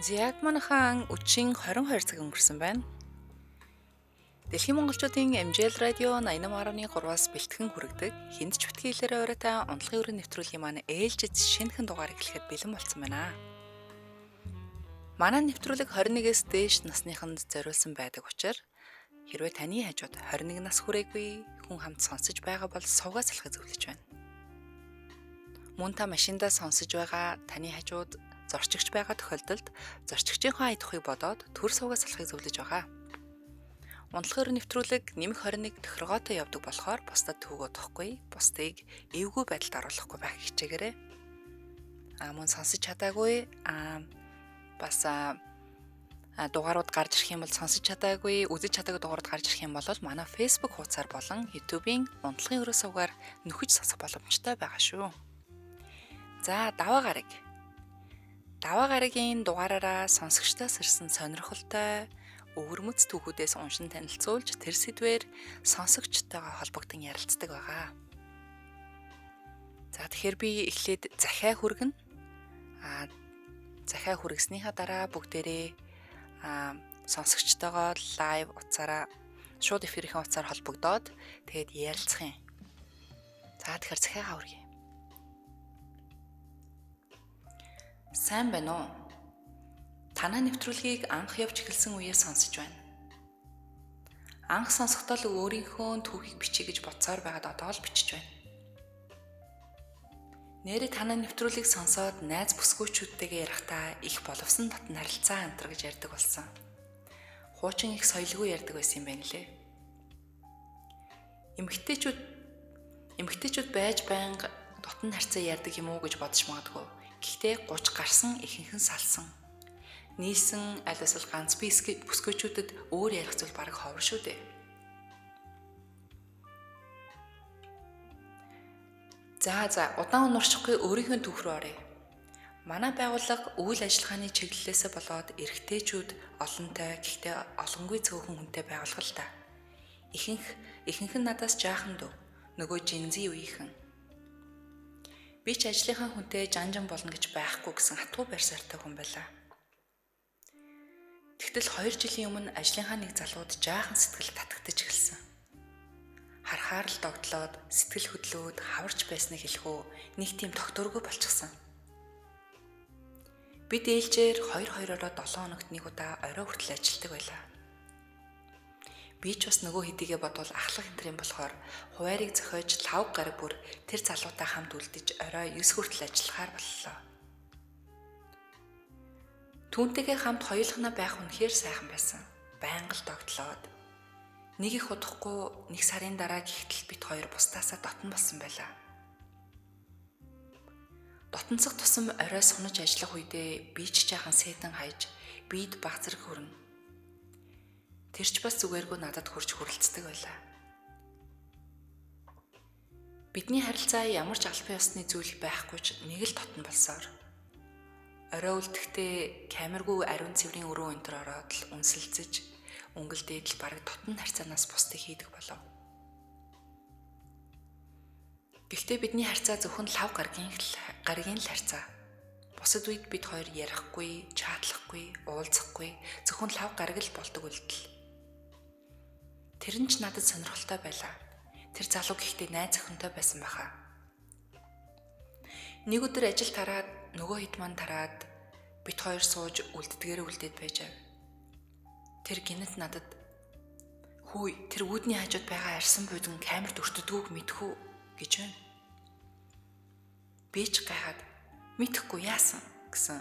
Яг манайхан өчийн 22 цаг өнгөрсөн байна. Дэлхийн монголчуудын MJL радио 88.3-аас бэлтгэн хүргэдэг хинд ч битгий хэлээрээ ураатай унтлагын өрөө нэвтрүүлгийн маань ээлжид шинэхэн дугаар эхлэхэд бэлэн болсон байна. Манай нэвтрүүлэг 21-ээс дээш насныханд зориулсан байдаг учраас хэрвээ таны хажууд 21 нас хүрээгүй хүн хамт сонсож байгаа бол сувгаа салахыг зөвлөж байна. Мөн та машиндаа сонсож байгаа таны хажууд зорчигч байгаа тохиолдолд зорчигчийнхаа ая тухыг бодоод төр сувгаа салахыг зөвлөж байгаа. Унтлагын нэвтрүүлэг нэмэх 21 тохиргоотой явдаг болохоор бусдад түүг удахгүй, бусдыг эвгүй байдалд оруулахгүй байх хичээгээрэй. Мөн сонсож чадаагүй бас дугаарууд гарч ирэх юм бол сонсож чадаагүй, үзэж чадаагүй дугаарууд гарч ирэх юм бол манай Facebook хуудасаар болон YouTube-ийн унтлагын өрөө сувгаар нөхөж сонсох боломжтой байгаа шүү. За, даваа гараг. Даваа гарагийн дугаараараа сонсогчдоос ирсэн сонирхолтой өвөрмөц түүхүүдээс уншин танилцуулж тэр сэдвээр сонсогчтойгоо холбогдсон ярилцдаг байгаа. За, тэгэхээр би эхлээд захиа хүргэнэ. Захиа хүргэснийхаа дараа бүгдээрээ сонсогчтойгоо live утсаараа шууд эфирийн утсаар холбогдоод тэгээд ярилцах юм. За, тэгэхээр захиагаа хүргэе. Сайн байна уу? Танай нэвтрүүлгийг анх явж эхэлсэн үеэр сонсож байна. Анх сонсохдоо л өөрийнхөө түүхийг бичье гэж бодсоор байгаад одоо л бичиж байна. Нээрээ танай нэвтрүүлгийг сонсоод найз бүсгүйчүүдтэйгээ ярихдаа их боловсон дотн харилцаа антар гэж ярьдаг болсон. Хуучин их соёлгүй ярьдаг байсан юм байна лээ. Эмэгтэйчүүд байж байнга дотн харьцаа ярьдаг юм уу гэж бодож магадгүй. Гэхдээ 30 гарсан ихэнхэн салсан. Нийлсэн аль эсвэл ганц бүсгүйчүүдэд өөр ярих зүйл бараг ховор шүү дээ. За удаан унууршихгүй өөрийнхөө түүх рүү оръё. Манай байгууллага үйл ажиллагааны чиглэлээсээ болоод эрэгтэйчүүд олонтой гэхдээ олонгүй цөөхөн хүнтэй байгууллага л та. Ихэнх нь надаас жаахан дүү, нөгөө жинзи үеийнхэн. Би ч ажлынхаа хүнтэй жан жан болно гэж байхгүй гэсэн хатуу байр суурьтай хүн байлаа. Тэгтэл 2 жилийн өмнө ажлынхаа нэг залууд жаахан сэтгэл татагдаж эхэлсэн. Харахаар л догтлоод, сэтгэл хөдлөөд хаварч байсныг хэлэх үү, нэг тийм тогтворгүй болчихсон. Бид ээлжээр 2-2-ороо 7 хоногт нэг удаа орой хүртэл ажилладаг байлаа. Би ч бас нөгөө хэдийгээ бодвол ахлах энтрийн болохоор хуваарийг зохиож лав гараг бүр тэр залуутай хамт үлдэж орой 9 хүртэл ажиллахаар боллоо. Түүнтэйгээ хамт хоёулахнаа байх үнэхээр сайхан байсан. Байнга л догтлоод. Нэг их удахгүй нэг сарын дараа гихтэл бит хоёр бусдаасаа дотн болсон байлаа. Дотносох тусам орой сунаж ажиллах үедээ би ч жаахан сэтэн хайж бид баг зэрэг хөрнө. Тэр ч бас зүгээргүй надад хурж хүрэлцдэг байлаа. Бидний харилцаа ямар ч албан ёсны зүйл байхгүй ч нэг л дотн болсоор. Орой үлдэхдээ камергүй ариун цэврийн өрөө өнтер ороод л үнсэлцэж өнгөлдөөд л бараг дотн харьцаанаас бусдыг хийдэг болов. Гэхдээ бидний харьцаа зөвхөн лав гарагийн л харьцаа. Бусад үед бид хоёр ярихгүй, чаатлахгүй, уулзахгүй зөвхөн лав гараг л болдог үйлдэл. Тэр нь ч надад сонирхолтой байлаа. Тэр залуу гэхдээ найз охинтой байсан баха. Нэг өдөр ажил тараад нөгөө хэд маань тараад бит хоёр сууж үлддгээрээ үлдээд байж ав. Тэр гинэт надад хүү тэр үүдний хажууд байгаа арьсан буудан камерт өртдөгөөг мэдэх үү гэж байна. Би ч гайхаад мэдэхгүй яасан гэсэн.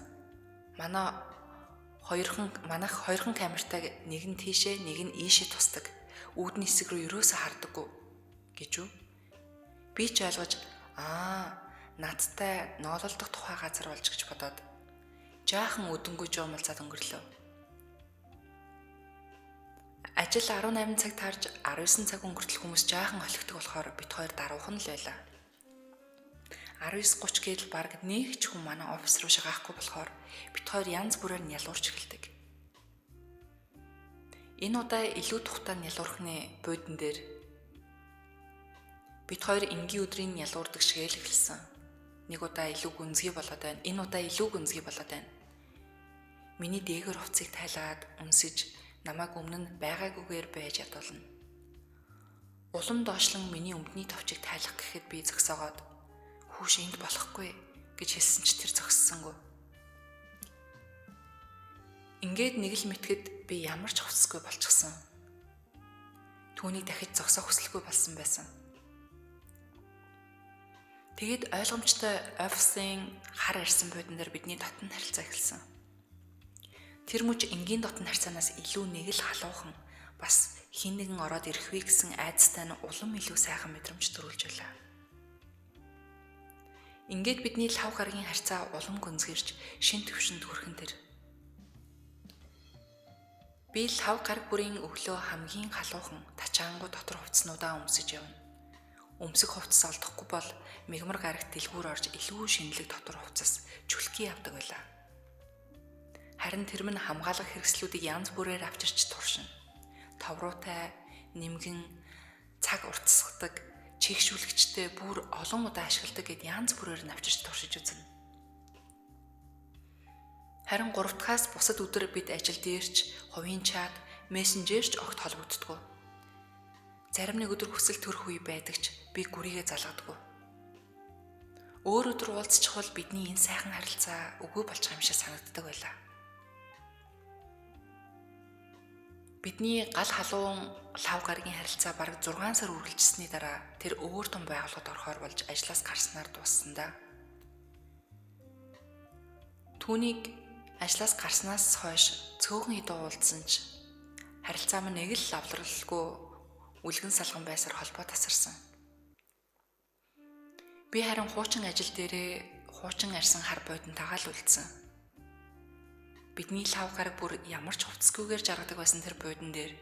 Манайх хоёрхан камертай нэг нь тийшээ нэг нь ийшээ тусдаг. Үүдний хэсэг рүү ерөөсөө хардаггүй гэж үү. Би ч ойлгож надтай ноололдох тухай газар болж гэж бодоод жаахан өдөнгөө жуумалцаад өнгөрлөө. Ажил 18 цаг тарж 19 цаг өнгөртөл хүмүүс жаахан олигтой болохоор бит хоёр даруухан л байлаа. 19:30 гээл бараг нэг ч хүн манай офис руу шагаахгүй болохоор бит хоёр янз бүрээр нялуурч эхэлдэг. Энэ удаа илүү тухтай нялуурхны буудан дээр бит хоёр энгийн өдрийн нялуурдаг шигээл эхэлсэн. Нэг удаа илүү гүнзгий болоод байна. Энэ удаа илүү гүнзгий болоод байна. Миний дээгүүр хувцсыг тайлаад үнсэж намайг өмнө нь байгаагүйгээр байж ядуулна. Улам доошлон миний өмдний товчийг тайлах гэхэд би зогсоогоод "Хүүш, энд болохгүй" гэж хэлсэн ч тэр зогссонгүй. Ингээд нэг л мэтгэд би ямар ч хувцсгүй болчихсон. Түүнийг дахиж зогсоох хүсэлгүй болсон байсан. Тэгээд ойлгомжтой офисын хар арьсан буудан дээр бидний дотн харилцаа эхэлсэн. Тэр мөч энгийн дотн харьцаанаас илүү нэг л халуухан бас хин нэгэн ороод ирэх вэ гэсэн айдастай нь улам илүү сайхан мэдрэмж төрүүлж байлаа. Ингээд бидний лав гарагийн харьцаа улам гүнзгийрч шин төвшөнд хүрхэн тэр. Би лав гараг бүрийн өглөө хамгийн халуухан тачаангу дотор хувцснуудаа өмсөж явна. Өмсөх хувцас олдохгүй бол мигмар гарагт дэлгүүр орж илүү шинэлэг дотор хувцас чүлхий авдаг байлаа. Харин тэр минь хамгаалах хэрэгслүүдийг янз бүрээр авчирч туршина. Товруутай, нэмгэн, цаг уртасгадаг, чийгшүүлэгчтэй бүр олон удаа ашигладаг гэд янз бүрээр нь авчирч туршиж үзнэ. Харин 3 дахаас бусад өдөр бид ажил дээрч, хувийн чат, мессенжерч огт холбогддоггүй. Зарим нэг өдөр хүсэл төрөх үе байдаг ч би гүрийгээ залгадаггүй. Өөр өдөр уулзчихвал бидний энэ сайхан харилцаа үгүй болчих юм шиг санагддаг байлаа. Бидний гал халуун лав гарагийн харилцаа бараг 6 сар үргэлжилсэний дараа тэр өөр том байгууллагад орохоор болж ажлаас гарснаар дууссан да. Түүнийг ажлаас гарснаас хойш цөөхөн хэдэн уулзсан ч харилцаа минь нэг л лавлралгүй үлгэн салган байсаар холбоо тасарсан. Би харин хуучин ажил дээрээ хуучин арьсан хар бодонтойгоо л үлдсэн. Бидний лав гараг бүр ямар ч хувцасгүйгээр жаргадаг байсан тэр буудан дээр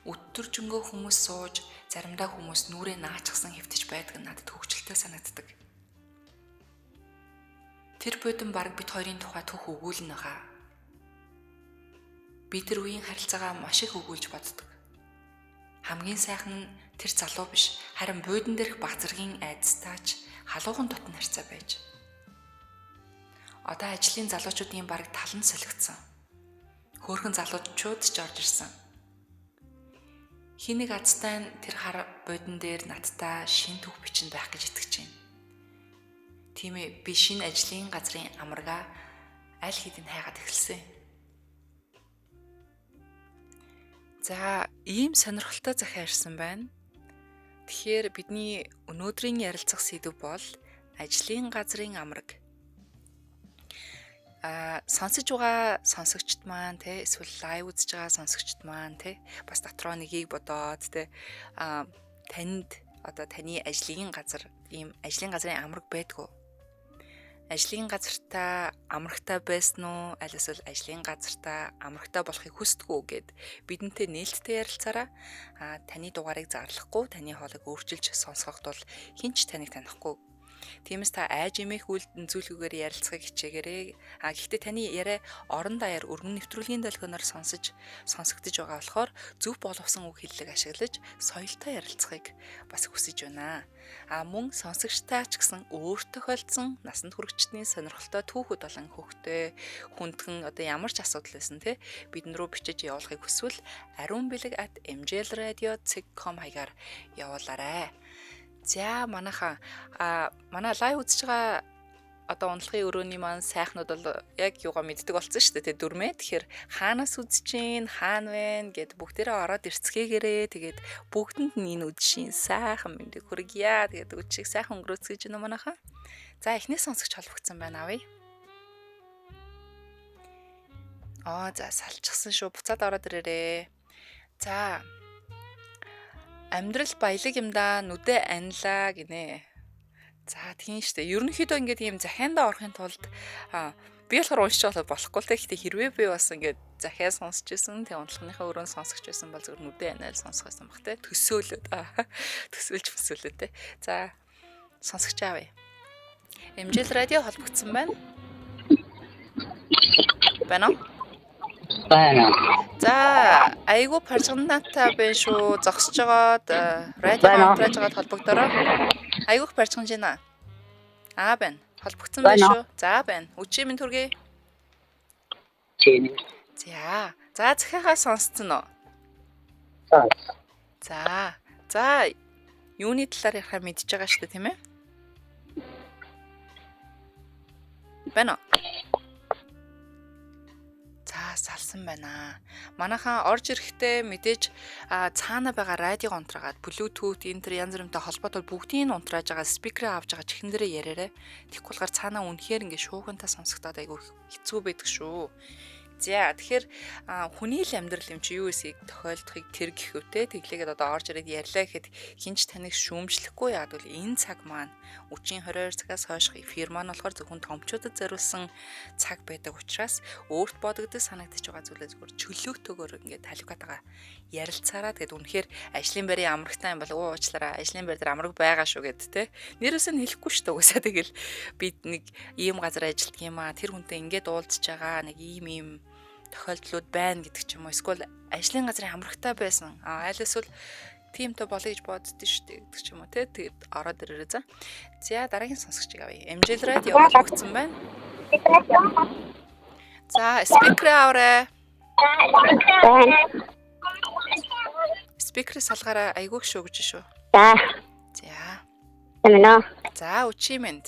өдөржингөө хүмүүс сууж, заримдаа хүмүүс нүрээ наачихсан хэвтэж байдаг нь надад хөгжилтэй санагддаг. Тэр буудан бараг бид хоёрын тухай түүх өгүүлнэ хаа. Би тэр үеийн харилцаагаа маш их өгүүлж боддог. Хамгийн сайхан нь тэр залуу биш, харин буудан дээрх баг зэргийн айдастайч халуухан дотн харьцаа байж. Одоо ажлын залуучуудын бараг тал нь солигдсон. Хөөрхөн залуучууд ч орж ирсэн. Хин нэг азтай нь тэр хар буудан дээр надтай шин түүх бичнэ байх гэж итгэж байна. Тийм ээ, би шинэ ажлын газрын амаргаа аль хэдийн хайгаад эхэлсэн. За, ийм сонирхолтой захиа ирсэн байна. Тэгэхээр бидний өнөөдрийн ярилцах сэдэв бол ажлын газрын амраг. Сонсож байгаа сонсогчд маань те, эсвэл live үзэж байгаа сонсогчд маань те, бас дотроо нэгийг бодоод те, танд одоо таны ажлын газар ийм ажлын газрын амраг байдгүй. Ажлын газартаа амрагтай байсан уу, аль эсвэл ажлын газартаа амрагтай болохыг хүсдэг үү гэд бидэнтэй нээлттэй ярилцаараа. Таны дугаарыг зарлахгүй, таны хоолойг өөрчилж сонсгоход бол хэн ч таныг танихгүй. Тиймээс та айж эмээх үйл зүйлгүйгээр ярилцахыг хичээгээрэй. Гэхдээ таны яриа орон даяар өргөн нэвтрүүлгийн долгионоор сонсогдож байгаа болохоор зөв боловсон үг хэллэг ашиглаж соёлтой ярилцахыг бас хүсэж байна. Мөн сонсогчтай ч гэсэн өөр тохиолдсон насанд хүрэгчдийн сонирхолтой түүхүүд болон хөхтэй хүндхэн одоо ямар ч асуудал байсан те бидэн рүү бичиж явуулахыг хүсвэл arunbilag@mjlradio.com хаягаар явуулаарай. За, манайхаа манай live үзэж байгаа одоо унтлагын өрөөний маань сайхнууд бол яг юугаа мэддэг болсон шүү дээ, тэ дүрмээ. Тэгэхээр хаанаас үзэж гин, хаана вэ гэд бүгдээрээ ороод ирцгээгээрээ. Тэгээд бүгдэнд нь энэ үдшийн сайхан мэндийг хүргье. Тэгээд үдшийг сайхан өнгөрөөцгөж гинэ манайхаа. За, эхний сонсогч холбогдсон байна авъя. За, салчихсан шүү. Буцаад ороод ирээрээ. За, амьдрал баялаг юм да, нүдэ анилаа гинэ. За, тийм штэ. Ерөнхийдөө ингээд ийм захиандаа орохын тулд би болохоор уншиж болохоор болохгүй л те. Гэхдээ хэрвээ би бас ингээд захиа сонсч исэн, тэг унтлагынхаа өрөөнд сонсогч байсан бол зөвхөн нүдэ анайл сонсох байсан бах те. Төсөөлөд. Төсөөлж төсөөлөд те. За, сонсогч аавъя. MJL радио холбогдсон байна. Байна уу? Байна. За, айгүй паржигнаатай байна шүү. Зогсож байгаад радио хамтраж байгаад холбогдороо. Айгүйх паржигнаж байна. Аа байна. Холбогдсон байна шүү. За байна. Үчи минь төргий. Тийм. За. За захиагаа сонсцсон уу? За. За. За юуны талаар ярихаа мэдж байгаа шүү дээ, тийм ээ? Байна уу? За салсан байна. Манайхан орж ирэхдээ мэдээж цаана байгаа радио унтраагаад Bluetooth энэ төр янз бүрийн холбоотой бүгдийг нь унтрааж байгаа спикерээ авч байгаа чихэн дээрээ яриарай. Тэгэхгүй болохоор цаана үнэхээр ингээ шуугантаа сонсогдоод айгүй хэцүү байдаг шүү. За тэгэхээр хүний л амьдрал юм чи юу эсийг тохиолдохыг тэр гэхвтэй тэглээгээд одоо орж ирээд ярьлаа гэхэд хинч таныг шүүмжлэхгүй яад бол энэ цаг маань үчийн 22 цагаас хойш эфир маань болохоор зөвхөн томчуудад зориулсан цаг байдаг учраас өөрт бодогдож санагдаж байгаа зүйлээ зүгээр чөлөөтэйгээр ингээд таливгаатайгаа ярилцаараа тэгээд үнэхээр ажлын байрын амрагтай юм бол уучлаарай ажлын байр дээр амраг байгаа шүү гэд те нэрээс нь хэлэхгүй шүү дээ угсаа тэгэл би нэг ийм газар ажилтг юм аа тэр хүнтэй ингээд уулзж байгаа нэг ийм ийм тохиолдлууд байна гэдэг ч юм уу эсвэл ажлын газрын амрагтай байсан аль эсвэл тиймтэй болъё гэж боддоо шүү дээ гэдэг ч юм уу те тэгээд ороод ирээрээ за. За дараагийн сонсогчийг авъя. MJL радио холбогдсон байна. За спикер аваарай. Байна. Спикерээ салгаараа айгүйх шүү гэж шүү. За. За. Тэмнэ. За үчи мэнд.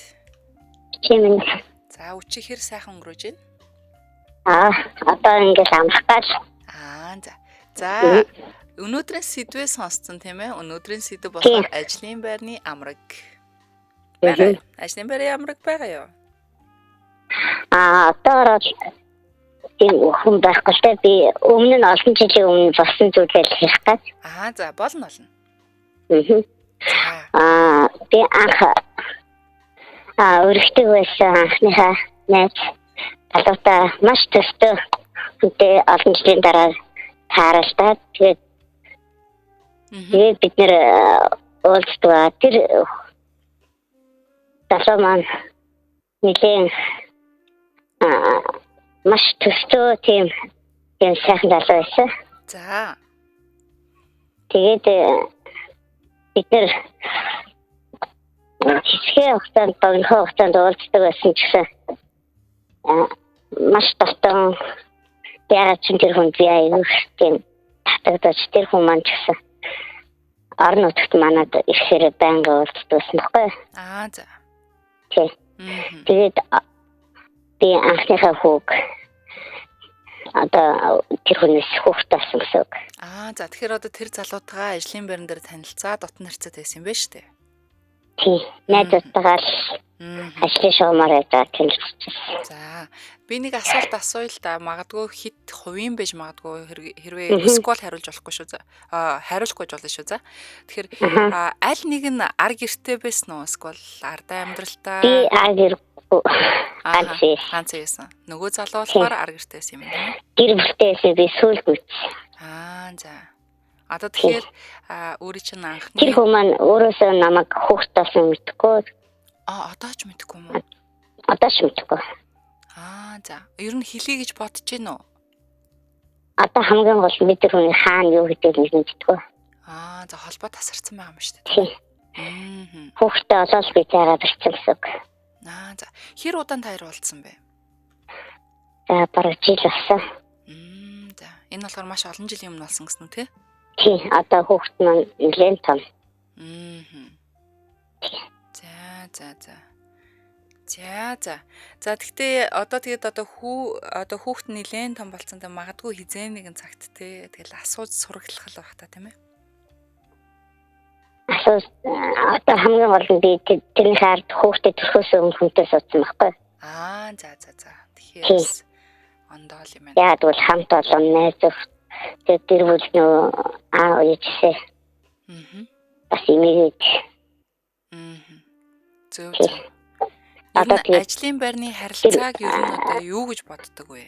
Чи минь. За үчи хэр сайхан өнгөрөөж байна? Аа, одоо ингээл амрах гал. Аа за. За өнөөдрийн сэдвээ сонсцсон тийм ээ. Өнөөдрийн сэдэв болохоор ажлын байрны амраг. Байгаа юу? Ажлын байрны амраг байгаа юу? Аа, одоогоор бол тийм хүн байхгүй л дээ. Би өмнө нь олон жилийн өмнө болсон зүйлээ л хэлэх гад. Аа за болно болно. Аа. За. Аа, би анх өргөдөг байсан анхныхаа найз залуутай маш төстэй хүнтэй олон жилийн дараа тааралдаад тэгээд тэгээд бид нэр уулздаг. Тэр залуу маань нэлээд маш төстэй тийм сайхан залуу байсан. За. Тэгээд бид нэр хэсгийн хугацаанд богино хугацаанд уулздаг байсан ч гэсэн маш дотон яагаад ч тэр хүн би аягүй тийм татагдаж тэр хүн маань ч гэсэн орон нутагт манад ирэхээр байнга уулздаг байсан байхгүй. Аа за. Тий. Тэгээд би анхныхаа хүүг одоо тэр хүнээс хүүхдээ болсон гэсэн үг. Аа за тэгэхээр одоо тэр залуутайгаа ажлын байран дээр танилцаад дотн харьцаад байсан юм байна шүү дээ. Тий. Найзуудтайгаа л ажлын шугамар байж танилцчихсан. За би нэг асуулт асууя л да. Магадгүй хэд хувийн байж магадгүй хэрвээ эсвэл хариулж болохгүй шүү. Аа хариулахгүй ч болно шүү. За. Тэгэхээр аль нэг нь ар гэртэй байсан уу? Эсвэл ардаа амьдралтай? Би ар гэргүй. Ганц байсан. Нөгөө залуу болохоор ар гэртэй байсан юм байна. Гэр бүлтэй байсан би сүүлд мэдсэн. Аа за. Одоо тэгэхээр өөрийн чинь анхны тэр хүн маань өөрөөсөө намайг хүүхэд болсон мэдэхгүй. Аа одоо ч мэдэхгүй юм уу? Одоо ч мэдэхгүй. Аа за. Ер нь хэлье гэж бодож гин үү? Одоо хамгийн гол нь бид тэр хүний хаана юу гэдгийг мэддэггүй. Аа за холбоо тасарсан байгаа юм шүү дээ. Тийм. Хүүхдээ олоод би зайгаа барьсан гэсэн үг. Аа за. Хэр удаан та хоёр уулзсан бэ? За бараг жил болсон. За. Энэ болохоор маш олон жилийн өмнө болсон гэсэн үү те? Тийм. Одоо хүүхэд маань нэлээд том. За за за. За за. За тэгтээ одоо тэгээд одоо одоо хүүхэд нэлээд том болсон та магадгүй хизээ нэгэн цагт те тэгэл асууж сураглах л байх та тийм ээ. Асууж одоо хамгийн гол нь би тэрнийхээ ард хүүхдэд төрхөөс өмнө хүнтэй суудсан байхгүй. Аа за за за. Тэгэхээр ондоол юм байна. Яг бол хамт олон найз өх тэгээд гэр бүл нөө аа ээжсээ. Бас имээгээд. Зөв зөв. Одоо ажлын байрны харилцааг ер нь одоо юу гэж боддог вэ?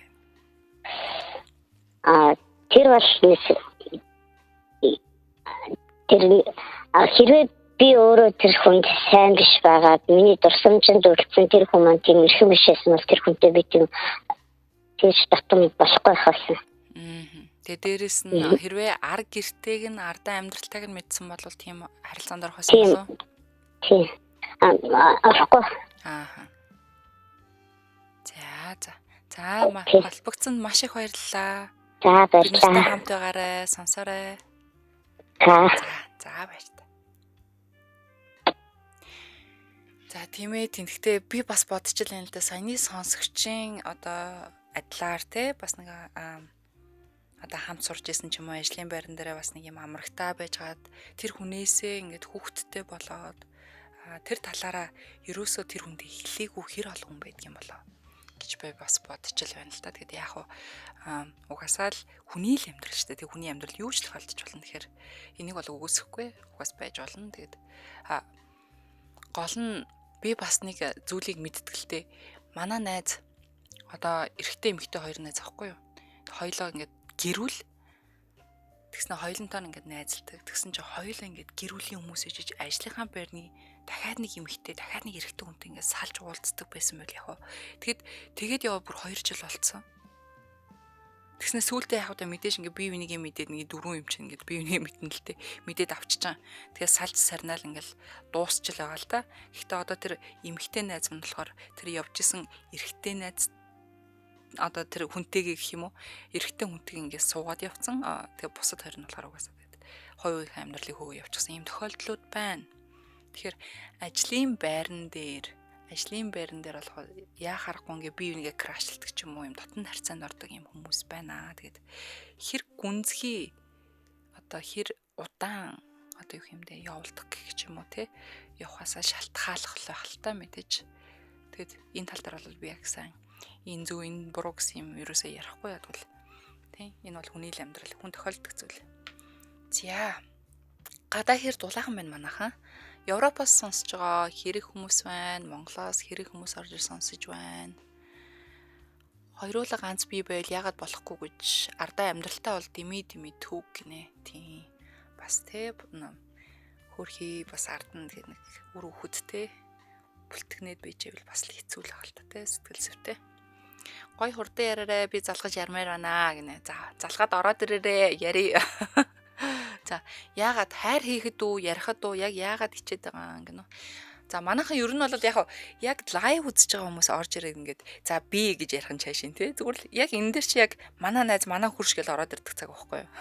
Аа тэр бол тэр хэрвээ би өөрөө тэр хүнд сайн биш байгаад миний дурсамжинд үлдсэн тэр хүн маань тийм эрхэм биш байсан бол тэр хүнтэй би тийм тийш татам болохгүй байх байсан. Тэгээ дээрэс нь хэрвээ ар гэртэйг нь ардаа амьдралтайг нь мэдсэн бол тийм харилцаанд орох байсан болов уу? Тийм. Орохгүй. Аа. За за. За холбогдсонд маш их баярлалаа. За Бид нартай баярлалаа. хамт байгаарай, сонсоорой. За. За баярлалаа. За тийм ээ, тэнхтээ би бас бодчихл юм л да. Саяны сонсогчийн одоо адилаар те бас нэг одоо хамт сурч исэн ч юм уу, ажлын байран дээрээ бас нэг юм амрагтаа байжгаад тэр хүнээсээ ингээд хүүхэдтэй болоод тэр талаараа ерөөсөө тэр хүндээ хэлээгүй хэр олон хүн байдаг юм болоо гэж би бас бодчихл байна л та. Тэгэд яг уу угаасаа л хүний л амьдрал шүү дээ. Тэг хүний амьдрал юу ч тохиолдож болно. Тэгэхээр энийг бол үгүйсэхгүй, угаас байж болно. Тэгээд гол нь би бас нэг зүйлийг мэддэг л дээ. Манай найз одоо эрэгтэй эмэгтэй хоёр найз аахгүй юу? Хоёлоо ингээд гэрүүл тэгснэ хоёулынтаа ингээд найзалдаг. Тэгсэн чинь хоёулаа ингээд гэрүүлийн хүмүүс ижиж ажлынхаа байрны дахиад нэг эмэгтэй, дахиад нэг эрэгтэй хүнтэй ингээд салж уулздаг байсан байл яг. Тэгэд тэгээд яваа бүр 2 жил болцсон. Тэгснэ сүүлдээ яг удаа мэдээж ингээ бие бинийгээ мэдээд нэг дөрвөн юм чинь ингээд бие бинийг мэднэ л дээ. Мэдээд авчиж байгаа. Тэгээ салж сарнаал ингээл дуусчил байгаа л та. Гэхдээ одоо тэр эмэгтэй найз минь болохоор тэр явж исэн эрэгтэй найз одоо тэр хүнтэйгээ гэх юм уу, эрэгтэй хүнтэйгээ ингээд суугаад явцсан. Тэгээ бусад хоёр нь болохоор угаасаа тэгээд хувь хувийнхаа амьдралыг хөөгөө явчихсан ийм тохиолдлууд байна. Тэгэхээр ажлын байран дээр болохоор яа харахгүй ингээ бие бинийгээ крашлдаг ч юм уу, юм дотн харьцаанд ордог юм хүмүүс байна. Тэгээд хэр гүнзгий одоо хэр удаан одоо юу юм бэ явуулдаг гэх ч юм уу те явхаасаа шалтгааллах байх л та мэдээж. Тэгээд энэ тал дээр бол би яг сайн энэ зөв энэ буруу гэсэн юм ерөөсөө ярихгүй ядвал тий энэ бол хүний л амьдрал, хүн тохиолддог зүйл. За гадаа хэр дулаахан байна манайхан. Европоос сонсож байгаа хэрэг хүмүүс байна, Монголоос хэрэг хүмүүс орж ир сонсож байна. Хоёруула ганц бий байл яагаад болохгүй гэж ардаа амьдралтай бол дими дими түүг гинэ. Тийм. Бас те хөрхий бас ард нь нэг үр өгөхөд те бүлтгэнэд байжээвэл бас л хэцүү л байх л та те сэтгэл зүйтэй. Гой хурдан яриарай, би залгаж ярмаар байна гинэ. За залгаад ороод ирээрээ яри. За яагаад хайр хийхэд үү, ярихад үү, яг яагаад хичээд байгаа юм гэнэ. За манайхан ер нь бол яг live үзэж байгаа хүмүүс орж ирээд ингээд за би гэж ярих нь цаашин тий. Зүгээр л яг энэ дээр чи яг манай найз манай хөрш гэж ороод ирдэг цаг байхгүй юу.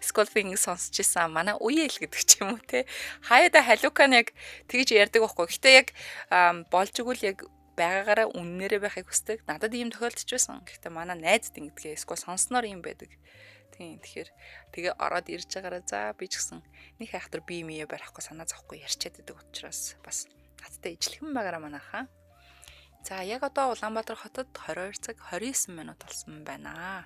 Эсвэл би ингэ сонсч исэн манай үеэл гэдэг ч юм уу тий. Хаяада халиукан яг тэгж ярьдаг байхгүй. Гэтэ яг болж игэл яг байгаагаараа үннээрээ байхыг хүсдэг. Надад ийм тохиолдож байсан. Гэхдээ манай найзд ингэдгээ эсвэл сонссноор ийм байдаг. Тийм, тэгэхээр тэгээ ороод ирж байгаараа за би ч гэсэн нэг хайхтар би мие барихгүй санаа зовхгүй ярьчаад идэг учраас бас надтай ижлэхэн байгаараа манайхаа. За яг одоо Улаанбаатар хотод 22 цаг 29 минут болсон байна.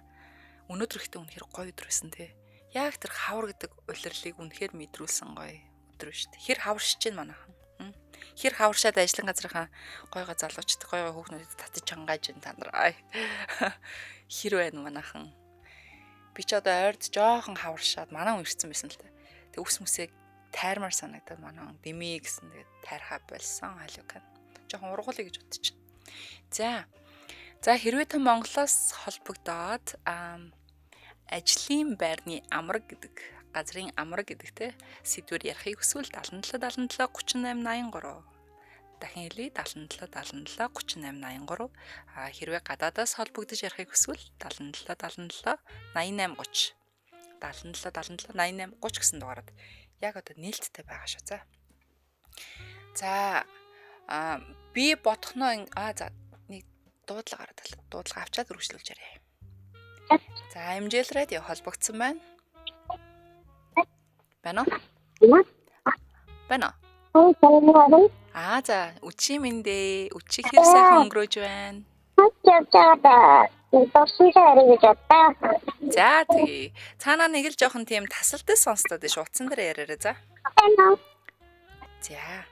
Өнөөдөр ихтэй үнэхээр гоё өдөр байсан тий. Яг тэр хавар гэдэг улирлыг үнэхээр мэдрүүлсэн гоё өдөр шүү дээ. Хэр хаваршиж гин манайхан. Хэр хаваршаад ажлын газрынхаа гойгоо залуучд гойгоо хүүхнүүдэд татаж чангааж ин та нар. Хэр байна манайхан. Би ч одоо ойрд жоохон хаваршаад манай хүн ирсэн байсан л та. Тэг үс мүсээ тайрмаар санагдаад манай хүн дэмий гэсэн тэгээд тайрхаа болсон халиукан. Жоохон ургуулъя гэж бодчих. За. За хэрвээ та Монголоос холбогдоод ажлын байрны амраг гэдэг газрын амраг гэдэг те сэдвэр ярихыг хүсвэл 77 77 38 83 дахин хэлье 77 77 38 83. А хэрвээ гадаадаас холбогдож ярихыг хүсвэл 77 77 88 30 77 77 88 30 гэсэн дугаарад яг одоо нээлттэй байгаа шүү. За. За би бодохноо за нэг дуудлага гараад байна. Дуудлага авчаад үргэлжлүүлж яриа. За MJL радио холбогдсон байна. Байна уу? Байна уу? Аа за үчи минь дээ. Үчи хэр сайхан өнгөрөөж байна. За тэгье. Цаанаа нэг л жоохон тийм тасалтай сонсдоод ш утсан дээр яриарай за. За.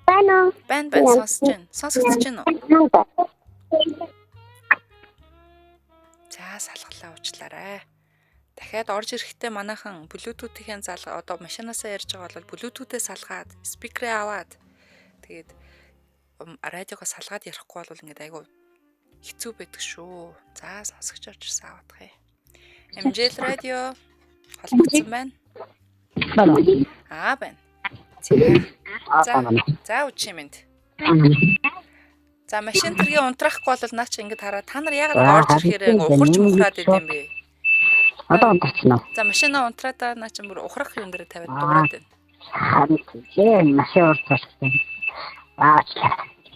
Байна. Байн байн сонсож байна. Сонсогдож байна уу? За салгалаа уучлаарай. Дахиад орж ирэхдээ манайхан Bluetooth-ийн залгаа одоо машинаасаа ярьж байгаа бол Bluetooth-ээ салгаад, спикерээ аваад тэгээд радиогоо салгаад ярихгүй бол ингээд айгүй хэцүү байдаг шүү. За сонсогч орж ирсэн аваадах юм. MJL радио холбогдсон байна. Аа байна. За. За үчи минь. За машин тэргээ унтраахгүй бол наа чи ингэж хараа та нар яагаад За, орж ирэхээр харин ухарч тийм мухраад шууд. идэм бэ? Одоо унтарсан уу? За машина унтраа та наа чи бүр ухрах юм дээр тавиад Аа. дуурайд байна. Харин тийм машин урд болсон. Аа.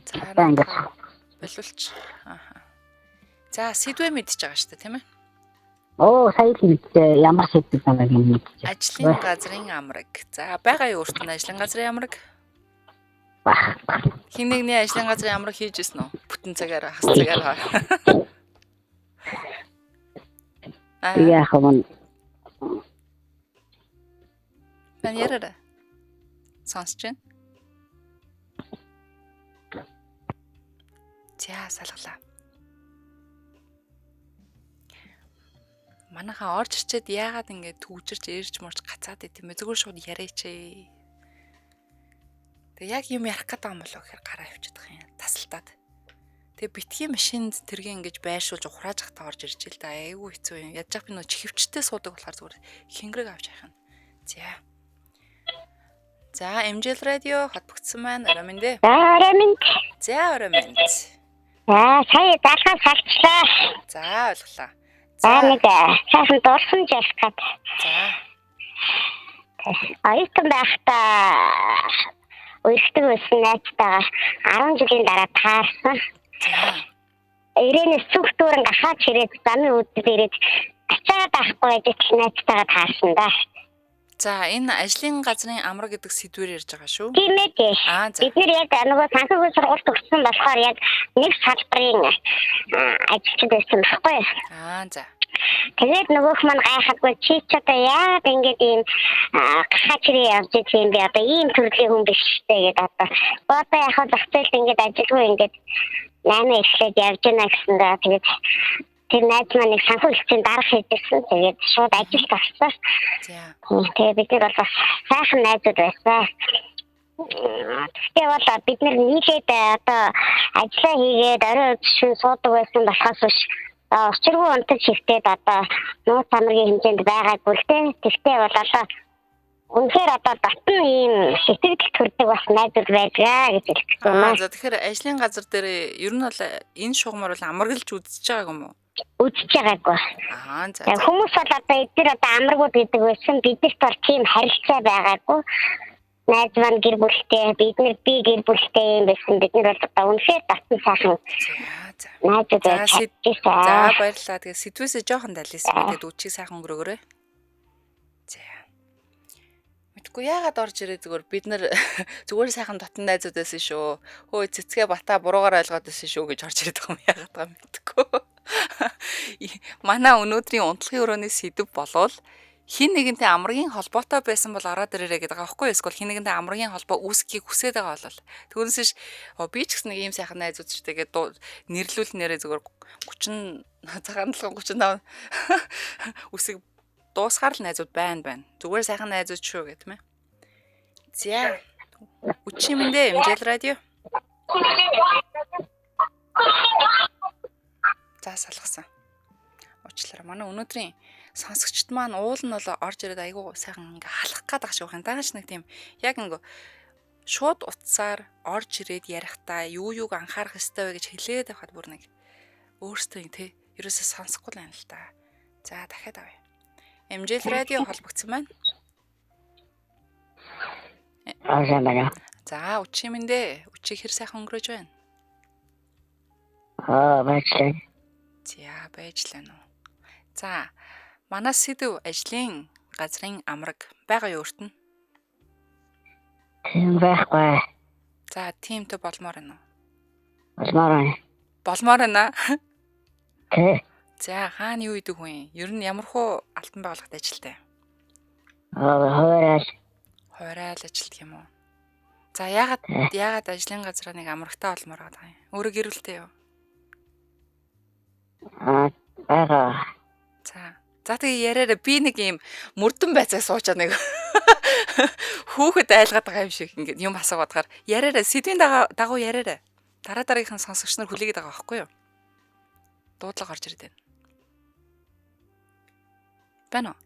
За За ингэж. боловч. Ааха. За сэдвээ мэдчихэж байгаа шүү дээ, тийм ээ? Оо, сая л мэдээ ямар сэдв байгааг нь мэдчихэ. Ажлын газрын амраг. За байгаа юу өөрт нь ажлын газрын амраг? Бах. Хин нэгний ажлын газрын амраг хийж ирсэн үү? Бүтэн цагаараа, хас цагаараа. Аа, Яг юм. мен яриарай. Сонсож байна. За, салгалаа. Манайхаа орж ирчээд яагаад ингэ түгжирч ирж мурч гацаад идэм бэ? Зүгээр шууд яриач ээ. Тэг яг юм ярих гэдэг юм болоо гэхээр гараа авчидах юм. Тасалтаад. Тэгээ битгий машинд тэргээ ингэж байршуулж ухрааж хата орж ирж л да. Айгүй хэцүү юм. Ядж би нөө чихвчтэй суудаг болохоор зүгээр хингэрэг авч яах юм. За. За, MJL радио холбогдсон байна. Орой минь дээ. За орой минь. За, орой минь. За сая залхаа салчлаа. За, ойлголаа. За нэг сайхан дурсамж ярих гад. За. Оюутан байхдаа үерхдэг байсан найзтайгаа 10 жилийн дараа таарсан. За. Ирээнээс зүг дүүрэн гахаач ирээд замын үүдэл ирээд ачаад авахгүй байж л найзтайгаа таарсан да. За, энэ ажлын газрын амраг гэдэг сэдвээр ярьж байгаа шүү. Тийм ээ тий. Аа, за. Бид нэр яг нөгөө санхүүгийн сургууль төгссөн болохоор яг нэг салбарын ажилчид байсан байхгүй юу? Аа, за. Тэгээд нөгөөх маань гайхалгүй чи ч одоо яагаад ингэж ийм гахаа чирээ явж идэх юм бэ? Одоо ийм төрлийн хүн биш штэ гэдэг одоо. Одоо яг хаа зах зээлд ингэж ажилгүй ингэж 8 эхлээд явж гинэ гэсэн даа. Тэгээд тэр найз маань нэг санхүү хэлцээнд дарах хийжсэн. Тэгээд шууд ажилд орсон. За. Тэгээд бид нар бол бас сайхан найзууд байсан. Гэхдээ бол бид нар нийлээд одоо ажиллаа хийгээд орой шөнө суудаг байсан болохоос биш учиргүй унтаж хэвтээд одоо нууц амргийн хэмжээнд байгаагүй л дээ. Гэхдээ бол одоо үнэхээр одоо дотн ийм сэтгэл төрдөг бас найзууд байдгаа гэж хэлэх гэж байна. Аа, за тэгэхээр ажлын газар дээр ер нь бол энэ шугамар бол амраглаж үзэж байгааг юм уу? Үзэж байгаагүй. Аа, за. Яг хүмүүс бол одоо эдгээр одоо амрагуд гэдэг байсан. Бидэрт бол тийм харилцаа байгаагүй. Найз маань гэр бүлтэй, бид нар би гэр бүлтэй юм байсан. Бид нар бол одоо үнэхээр дотн сайхан За, за. найзууд За, байж сэд- чадчихсан. За, баярлалаа. Тэгээ сэдвээсээ жоохон далисан. Тэгээд үчиг сайхан өнгөрөөгөөрэй. За. Мэдгүй яагаад орж ирээ зүгээр бид нар зүгээр сайхан дотн найзууд байсан шүү. Хөө цэцгээ бата буруугаар ойлгоод байсан шүү гэж орж ирээд байгаа юм яагаад байгаа юм мэдгүй. Манай өнөөдрийн унтлагын өрөөний сэдв болвол хин нэгэнтэй амргийн холбоотой байсан бол ороод ирээрэй гэдэг байгаа байхгүй юу? Эсвэл хин нэгэнтэй амргийн холбоо үүсгэхийг хүсээд байгаа бол түүнээс ш би ч гэсэн нэг ийм сайхан найзууд ч тэгээд нэрлүүл нэрээ зүгээр 30 цагаан 35 үсэг дуусгаар л найзууд байна. Зүгээр сайхан найзууд шүү гэх тийм ээ. За. Үчи мэндэ MJL радио. За салгасан. Уучлаарай. Манай өнөөдрийн сонсогчд маань уул нь бол орж ирээд айгүй сайхан ингээ халах гээд байгаа шиг байна. Дааш нэг тийм яг ингээ шууд утсаар орж ирээд ярихдаа юу юуг анхаарах ёстой вэ гэж хэлээд байхад бүр нэг өөртөө тий ерөөсөө сонсохгүй л байна л да. За дахиад авъя. MJL радио холбогдсон байна. Аа, сайн байна. За үчи мэндэ. Үчиг хэр сайхан өнгөрөөж байна. Аа, баярлалаа. За байж л байна уу. За манай сэдв ажлын газрын амраг байгаа юу өөрт нь? Тийм байхгүй. За тиймтэй болмоор байна уу? Болмоор байна. Болмоор байна. Тэ. За хаана юу идэг хүн юм? Ер нь ямар хуу алтан байгууллагт ажилтай? Аа, хуваарай. Хуваарай л ажилтг юм уу? За яагаад ажлын газраа нэг амрагтай болмоор байгаа юм? Өөрөө гэр бүлтэй юу? Аа, байгаа. За. За тэгээ яриараа би нэг юм мөрдөн байцаа суучаа нэг хүүхэд айлгаад байгаа юм шиг ингээд юм асуугаад гар яриараа сэдвийн дагуу яриараа. Дараа дараагийнхан сонсогч нар хүлээгээд байгаа байхгүй юу? Дуудлага орж ирээд байна. Байна уу?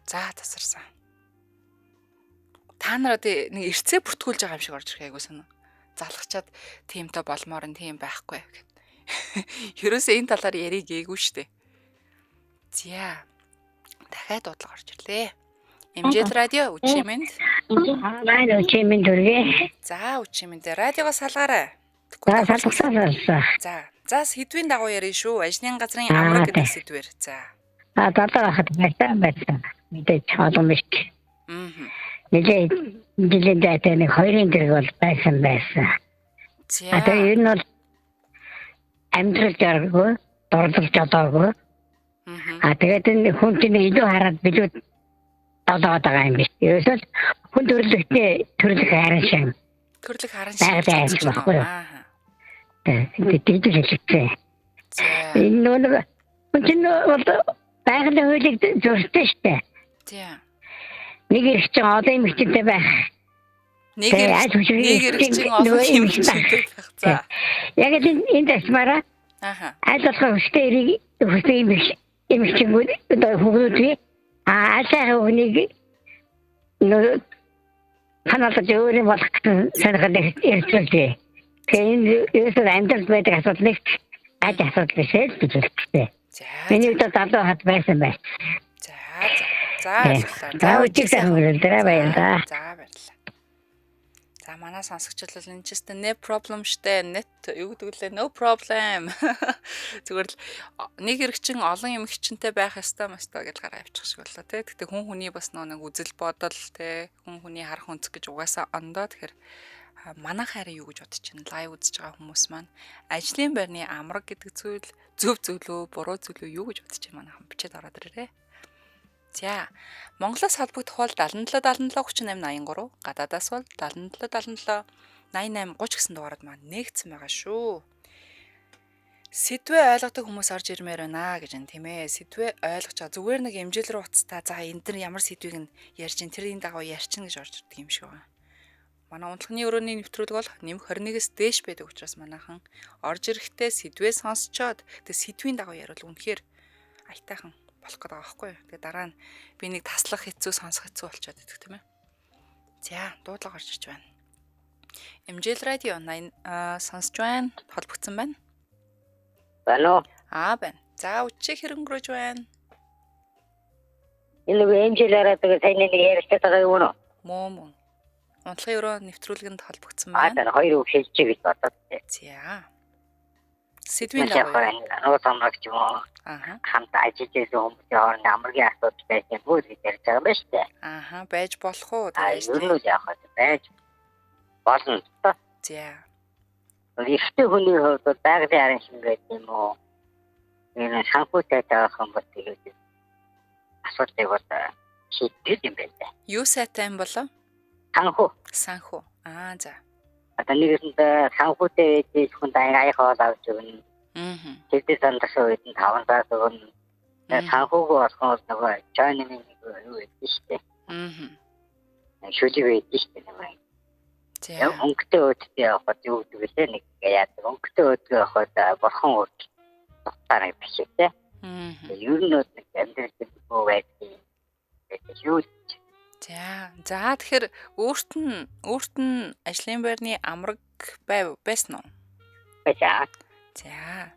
За тасарсан. Та нар одоо нэг эрцээ бүртгүүлж байгаа юм шиг орж ирэх айгуу санаа. Залгачаад тиймтэй болмоор нь тийм байхгүй гэд. Ерөөсөө энэ талаар яриг гээгүй штэ. За. Дахиад дуудлага орж ирлээ. MJL радио үчи мэнд. Маань үчи мэнд хүргэе. За үчи мэнд радиогоо салгаарай. За салгасаа салсаа. За. За сэдвийн дагуу ярина шүү. Ажлын газрын амраг гэдэг сэдвээр. За. А залуу байхад байсан байсан. Мэдээж олон биш. Аа. Нилээ жилийн дайтай нэг хоёрын дэрэг бол байсан байсан. За. А тэгээ ер нь бол амьдрал жаргагүй, дурлал жолоогүй. А тэгээд энэ хүн чинь илүү хараад билүү долоод байгаа юм биш. Ерөөсөө л хүн төрлөختөө төрлөх харан шин. Төрлөх харан шин. Байгалийн аимшиг баггүй юу? Аа. Тэгээд хэлчихсэн. За. Энэ нөгөө хүн чинь бол байгалийн хуулийг зөрчсөн шүү дээ. За. Нэг эрх чинь олон эмэгтэйтэй байх. Нэг эрх нэг эрх чинь олон эмэгтэйтэй байх. За. Яг л энэ тасмаараа Аха. Аль болох хүстэй эрийг хүстэй эмэгчингүүд одоо хүүхдүүдийг аль сайхан хүнийг нөгөө ханаалж өөр юм болох гэсэн сонирхол ирж байна. Тэгээ энэ ерөөсөө амьдралд байдаг асуудал нэг аж асуудал биш л гэж хэлсэн. За. Миний хувьд залуу хат байсан байх. За за. За баярлалаа. За үжиг сайхан өнгөрөөлөө баярлалаа. За баярлалаа. За манай сонсогчдод бол энэ ч гэсэн no problem штэ. Net юу гэдэг лээ no problem. Зүгээр л нэг эрэгчин олон эмэгчинтэй байх ёстой мастай гэж гараа авчих шиг боллоо тий. Гэтэ хүн хүний бас нэг үзэл бодол тий. Хүн хүний харах өнцөг гэж угаасаа ондоо. Тэгэхээр манай хайрын юу гэж бодож байна? Лайв үзэж байгаа хүмүүс маань ажлын байрны амраг гэдэг зүйл зөв зүйл үү, буруу зүйл үү юу гэж бодож байна? Манайхан бичээд ороод ирээрэй. За, Монголоос холбогдох бол 77 77 38 83, гадаадаас бол 77 77 88 30 гэсэн дугаарууд маань нэгдсэн байгаа шүү. Сэдвээ ойлгодог хүмүүс орж ирмээр байна гэж байна тийм ээ. Сэдвээ ойлгож байгаа. Зүгээр нэг эмжил рүү уцтаа. За энэ дэр ямар сэдвийг нь ярьж ин тэрийн дагуу ярьчин гэж орж ирдэг юм шиг байна. Манай унтлагын өрөөний нэвтрүүлэг бол нэмэх 21-ээс дээш байдаг учраас манайхан орж ирэхдээ сэдвээ сонсчоод тэг сэдвийн дагуу яриул үнэхээр аятайхан болох гэдэг байгаа байхгүй юу. Тэгээ дараа нь би нэг таслах хэцүү сонсох хэцүү болчиход идэх тийм ээ. За дуудлага орж ирж байна. MJL радио 80 сонсож байна. Холбогдсон байна. Байна уу? Аа байна. За үчиг хэрөнгөрөж байна. Энэ нэг MJL радиог сайн нэг ярилцаад байгаа юм уу? Мөө мөн. Унтлагын өрөө нэвтрүүлгэнд холбогдсон Аа байна. тэр хоёр үг хэлчихье гэж бодоод. За. Сэдвийн дагуу. Нууц амраг ч юм уу. Аха. Хамт ажиллаж байсан хүмүүсийн хооронд амрагийн асуудал байсан юм уу гэж ярьж байгаа юм байна шүү дээ. Аха, байж болох уу? Аа, ер нь л яах вэ? Байж болно. За. Эрэгтэй хүний хувьд бол байгалийн арын шин гэдэг юм уу? Энэ санхүүтэй таах юм бол тэгээд асуудлыг бол шийддэг юм байна. Юу сайтай юм болов? Санхүү. Санхүү. Аа, за. Одоо нэгэнд санхүүтэй байж хүн аяг хоол авч өгнө. Аа. Тэдний сандсан үед нь 5 сар өгнө. Санхүүгүй болох нь нөгөө чойны нэг юу байдаг шүү дээ. Аа. Шүлэг байдаг шүү дээ нөгөө. За. Өнгөтэй өөдтэй явахад юу гэдэг вүлээ нэг яадаг. Өнгөтэй өөдгөө явахад бурхан өөд утгаар нэг биш үү? Аа. Ер нь бол нэг амьдрал бүү байдаг. Юу За. За тэгэхээр өөрт нь ажлын байрны амраг байсан уу? Байсан. За.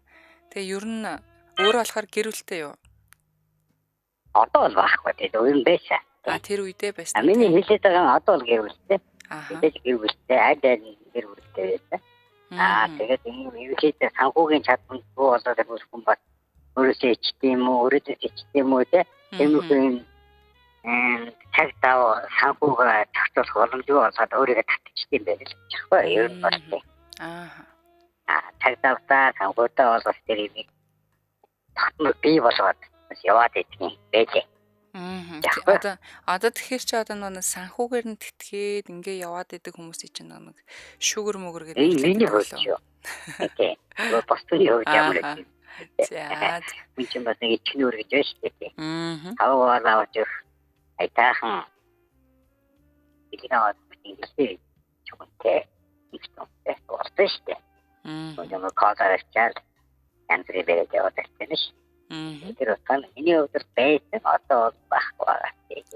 Тэгээ ер нь өөрөө болохоор гэр бүлтэй юу? Одоо бол байхгүй. Тэгээд ер нь байсан. А тэр үедээ байсан. Миний хэлээд байгаа нь одоо бол гэр бүлтэй. Аа. Тэгээд гэр бүлтэй, аль аль гэр бүлтэй байсан. Аа тэгээд энэ ерөнхийдөө санхүүгийн чадвар бүү болоод ирэх хүн бас өөрөөсөө ичдэг юм уу, өөрөөсөө ичдэг юм уу те. Тиймэрхүү юм цаг зав санхүүгээ зохицуулах боломжгүй болоод өөрийгөө татчихсан юм байна л гэж байхгүй ер нь бол тийм. Аа. Аа цаг завтаа санхүүтэй бол бас тэр юм тогтмол бий болгоод бас яваад идэх юм байлээ. Аа. Одоо тэгэхээр чи одоо нэг санхүүгээр нь тэтгээд ингээ яваад идэг хүмүүсийн чинь нэг шүгэр мөгөр гэдэг энэ миний хувьд юу. Тийм. Бас түүний хувьд ямар вэ? За. Хүн чинь бас нэг ичгэнүүр гэж байна шүү дээ. Аа. Тавг бол авч өгөх айтаахан билгээ ингэлээ чүнтэй ихтэй болсон шүү дээ. Аа. Нөгөө кодоор ачаал янз бүрийн бэрээд яваад байсан ш. Тэр утгаар миний хувьд байсан одоо бол байхгүй байгаа.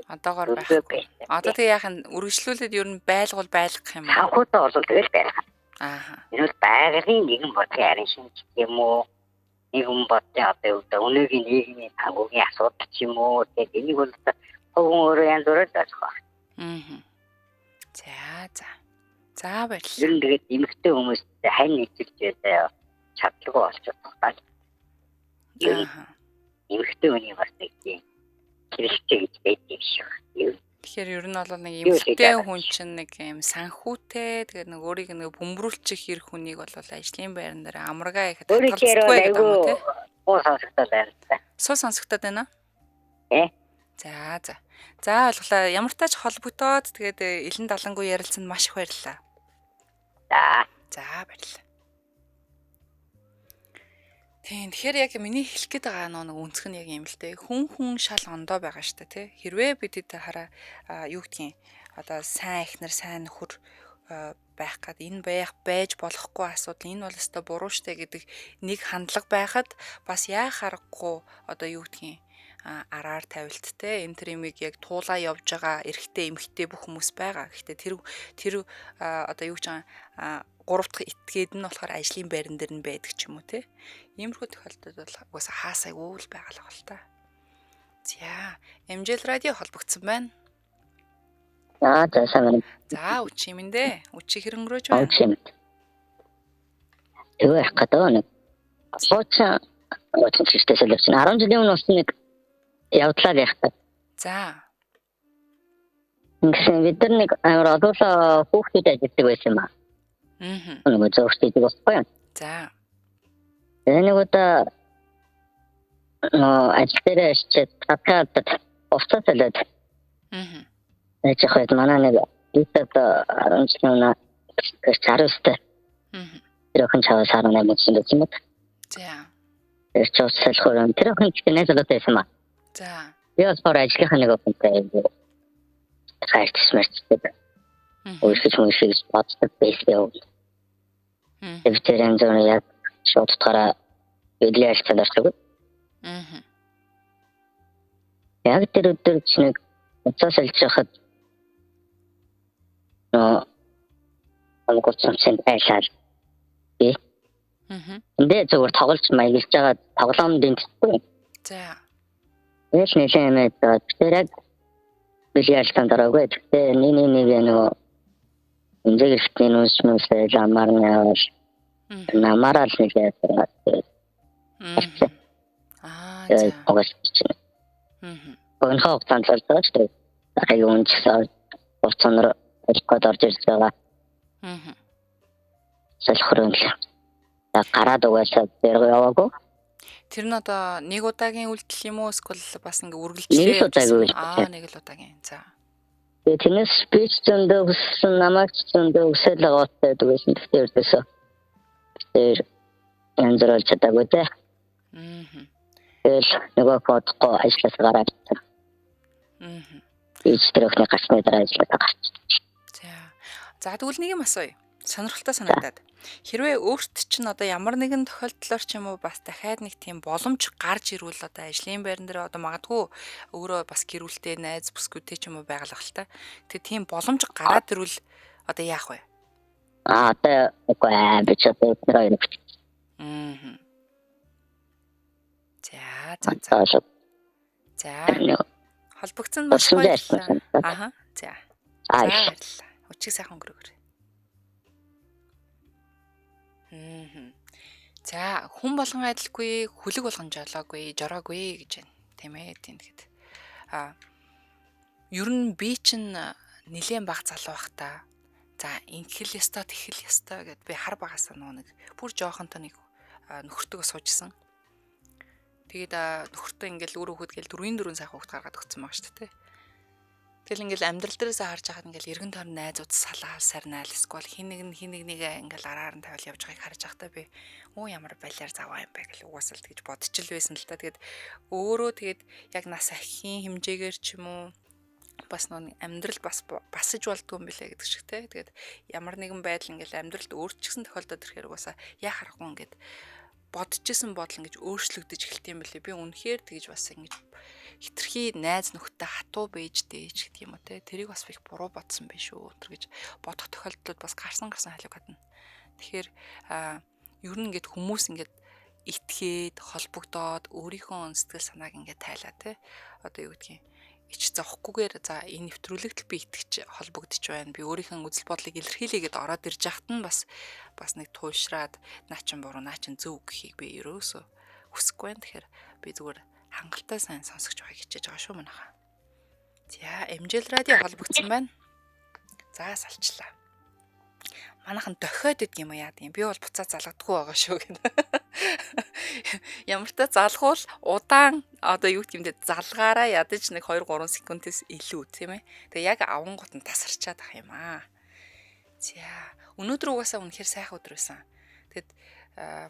Одоогоор байхгүй. Одоо тэг яах нь үргэлжлүүлээд ер нь байлгуул байлгах юм уу? Санхүүтэй бол тэгэл байлгах. Аа. Энэ бол байгалийн нэгэн бодлын харин шинж юм уу? Нэгэн бодлын одоо юу гэдэг өнөөгийн нийгмийн тангуугийн асуудал ч юм уу. Тэгээд энийг бол хүн өөрөө янз бүрээр ойлгох байна. Аа. За за. За баярлалаа. Ер нь тэгээд эмэгтэй хүмүүс хань нийцэлж байлаа чадлагүй болчиход байна. Ер нь эмэгтэй хүний бас нэг тийм хэрэгтэй гэж байдаг юм шиг. Тэгэхээр ер нь бол нэг эмэгтэй хүн чинь нэг юм санхүүтэй, тэгээд нэг өөрийг нэг бөмбөрүүлчих хэрэг хүнийг бол ажлын байран дээр амаргаа ихэд татгалзахгүй гэдэг юм уу те? Суу сонсогдоод байна. Суу сонсогдоод байна уу? Э. За за. За ойлголаа. Ямар тач холбогдоод тэгээд элен далангүй ярилцсанд маш их баярлалаа. За. За баярлалаа. Тийм, тэгэхээр яг миний хэлэх гээд байгаа нэг өнцг нь яг юм л дээ. Хүн хүн шал ондоо байгаа штэ тий. Хэрвээ бид хэд хараа юу гэдгийг одоо сайн эхнэр, сайн нөхөр байх гад энэ байх байж болохгүй асуудал, энэ бол өстой буруу штэ гэдэг нэг хандлага байхад бас яах аргагүй одоо юу гэдгийг араар тавилттай энэ тэр юмыг яг туулаа явж байгаа эрэгтэй эмэгтэй бүх хүмүүс байгаа. Гэхдээ тэр одоо юу гэж байгаа гурав дахь этгээд нь болохоор ажлын байран дээр нь байдаг ч юм уу те. Иймэрхүү тохиолдолд бол угаасаа хаасайгүй л байгаа л та. За, MJL радио холбогдсон байна. Аа, за сайн байна. За, үчи юм дээ. Үчи хэрэг өнгөрөөж байна. Үчи юм. Тэгээ ярих гэдэг нэг. Хуучин чигтээ солиоч. 10 жилийн өмнө бас нэг явдлаа ярих та. За. Ингэсэн бид нар нэг амар олуулаа хүүхдүүд ажилладаг байсан юм аа. Аа. Нөгөө зөөгч гэдэг байхгүй юу? За. Тэгээ нэг удаа нөгөө ажил дээр очиад татаад уцаа солиод. Аа. Яаж явах вэ? Манай нэг бид одоо 10 жилийн өмнө 19-тэй. Аа. Тэр охин чаваас 18 гэсэн байсан юм. За. Тэр ч уц солихоор тэр охин ч найз залуутай байсан юм аа. За. Би болохоор ажлынхаа нэг охинтой хайртас мэрчдэг. Өөрсөж мөршиж боддог байсан юм. Аа. Тэр янз бүрийн яг шууд утгаараа бидний харилцаанд ордог. Аа. Яг тэр өдөр ч нэг уцаа сольж байхад нөө ангууцсан байлаа. Би. Аа. Эндээ зүгээр тоглож маягилж байгаа тоглоом дэмжихгүй. За. Тэгэл нэлээд юм аа. Тэр яг били харилцаанд ороогүй. Гэхдээ нэг нөгөө эмзэг эрхтний нүс мүсэл амар нявал намаараа л нэг яагаад. Аа за. Угаас чинь. Богино хугацаанд л болж байгаа шүү дээ. Аяг үнэчсэн хугацаанаар олох гээд орж ирж байгаа. Аа. Солихор юм л. Гараад угаасаа зэрэг яваагүй. Тэр нь одоо нэг удаагийн үйлдэл юм уу эсвэл бас ингээ үргэлжлээ? Нэг л удаагийн үйлдэл. Аа, нэг л удаагийн. За. Тэгээ тэрнээс би ч зөндөө хүссэн, намайг ч зөндөө хүсэл байгаатай байдаг байсан. Гэхдээ ердөөсөө тэр янз бүр болж чадаагүй те. Аа. Тэгэл нөгөө бодохгүй ажиллаас гараад. Аа. Би ч тэр охины гарсны дараа ажилласаа гарч. За. За тэгвэл нэг юм асууя. Сонирхолтой санагдаад. Хэрвээ өөрт чинь одоо ямар нэгэн тохиолдлоор ч юм уу бас дахиад нэг тийм боломж гарч ирвэл одоо ажлын байран дээр одоо магадгүй өөрөө бас гэр бүлтэй найз бүсгүйтэй ч юм уу байгалах л та. Тэгээ тийм боломж гараад ирвэл одоо яах вэ? Аа одоо үгүй ээ би ч одоо тэр хоёр. Аа. За за за. За. Холбогдсон маш баярлалаа. Аха. За. За баярлалаа. Өчиг сайхан өнгөрөөгөр. За хүн болгон адилгүй, хүлэг болгон жолоогүй, жороогүй гэж байна. Тийм ээ тийм тэгэхэд. Аа ер нь би чинь нилээн баг залуу бах та. За инхэл ёстой, тэхэл ёстой гэд би хар багасаа нөгөө нэг бүр жоохонтой нэг нөхөртөөгөө суужсэн. Тэгээд нөхөртөө ингээл үр хөвгд гэл 4-4 сайхан хөвгд гаргаад өгсөн байгаа шүү дээ. Тэгэл ингээл амьдрал дээрээс харж байхад ингээл эргэн тойрон найзууд салаал сарнаал эсвэл хин нэг нь хин нэг нэгэ ингээл араар нь тавиал явж байгааг харж байхдаа би оо ямар балиар заваа юм бэ гэл угаасаа л тэгж бодчихл байсан л та. Тэгээд өөрөө тэгээд яг нас ахийн хэмжээгээр ч юм уу бас нөө амьдрал бас басаж болдгоо юм билээ гэдэг шиг те. Тэгээд ямар нэгэн байдал ингээл амьдралд өөрчлөсөн тохиолдод ирэхээр угаасаа яа харахгүй ингээд бодчихсон бодол ингэж өөрчлөгдөж эхэлт юм билээ. Би үнэхээр тэгж бас ингэж хитрхи найз нөхдөд хатуу байж дээж гэдэг юм уу те. Тэрийг бас их буруу бодсон байх шүү. Тэр гэж бодох тохиолдлууд бас гарсан халиу гадна. Тэгэхээр ер нь ингээд хүмүүс ингээд итгээд холбогдоод өөрийнхөө сэтгэл санааг ингээд тайлаа те. Одоо юу гэдгийг ич зовхгүйгээр за энэ нэвтрүүлэгт би итгэж холбогдож байна. Би өөрийнхөө үзэл бодлыг илэрхийлээгээд ороод ирж яхад нь бас нэг туйлшраад наа чин буруу наа чин зөв гэхийг би ерөөсөө хүсэхгүй байна. Тэгэхээр би зүгээр хангалттай сайн сонсогч байхыг хичээж байгаа шүү манайхаа. За, MJL радио холбогдсон байна. За, салчлаа. Манайхан дохиод идэх юм уу яа гэм. Би бол буцаа залгадаггүй байгаа шүү гэнэ. Ямар ч та залхуул удаан одоо юу гэмдэ залгаараа ядаж нэг 2 3 секундээс илүү тийм ээ. Тэгээ яг авангууд нь тасарчаад ах юм аа. За, өнөөдөр угаасаа үнэхээр сайхан өдөр байсан. Тэгэд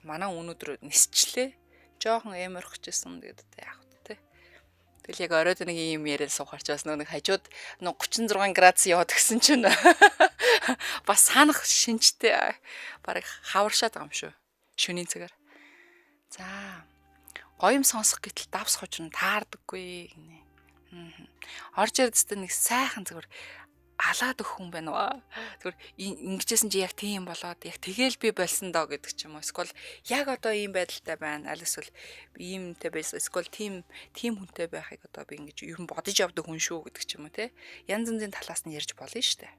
манай өнөөдөр нисчлээ. Жохон эм орхижсэн. Тэгээд одоо яах вэ те. Тэгэл яг оройд нэг юм яриад суухарч бас нэг хажууд 36 градус яваад гисэн чинь бас санах шинжтэй бараг хаваршаад байгаа юм шүү. Шөнийн цагаар. За, гоё юм сонсох гэтэл давс хожин таардаггүй гинэ. Орж ирдстэй нэг сайхан зүгээр алаад өгөх хүн байна уу? Зүгээр ингэжсэн чи яг тийм болоод яг тэгэл би болсон доо гэдэг ч юм уу. Эсвэл яг одоо ийм байдалтай байна. Аль эсвэл иймтэй байсан. Эсвэл тийм хүнтэй байхыг одоо би ингэж юм бодож явдаг хүн шүү гэдэг ч юм уу те. Янз янзын талаас нь ярьж болно шүү дээ.